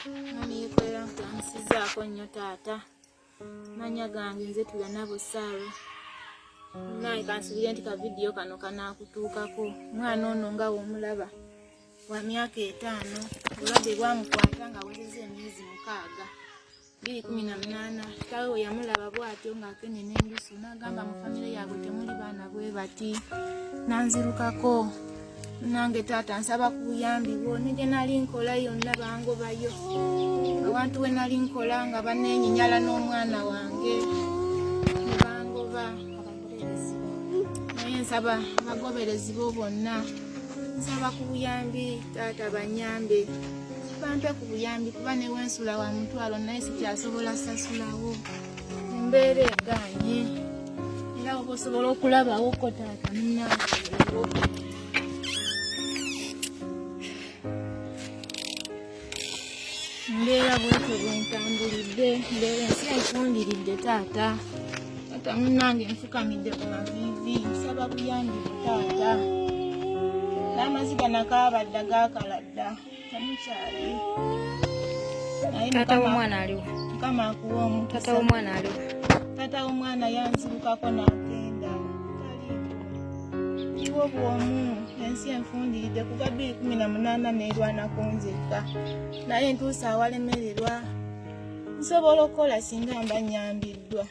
Mwami Yekolera, nkulamusizaako nnyo taata. Manya gange nze Tulanabo Sarah. Naye kansubire nti ka vidiyo kano kanaakutuukako. Omwana ono nga womulaba wa myaka 5, obulwadde bwamukwata nga awezezza emyezi 6. 2018 kitaawe we yamulaba bw'atyo ng'akenye n'endusu, n'agamba mu famire yaabwe temuli baana bwe bati, nanzirukako. Nange taata nsaba ku buyambi bwo, ne gye nali nkola yonna bangobayo. Awantu we nali nkola nga baneenyinyala n'omwana wange ne bangoba. Naye nsaba abagoberezi bo bonna, nsaba ku buyambi taata, banyambe, bampe ku buyambi, kuba newensula wa mutwalo naye sikyasobola sasulawo, embeera eganye. Era oba osobola okulabawoko taata munange. Mbeera bwetyo bwentambulidde, mbeera ensi enfundiridde taata. Taata munange, nfukamidde ku maviivi, nsaba buyambi bwo taata. N'amaziga nakaaba dda, gaakala dda, temukyali. Naye Taata Mukama- w'omwana aliwo? Mukama akuwa omukisa. Taata w'omwana aliwo? Taata w'omwana yanzirukako n'agenda, taliiko. Iwo bw'omu, ensi enfundiridde kuva 2018, neerwanako nzekka, naye ntuusa awalemererwa. Nsobola okukola singa mba nyambiddwa.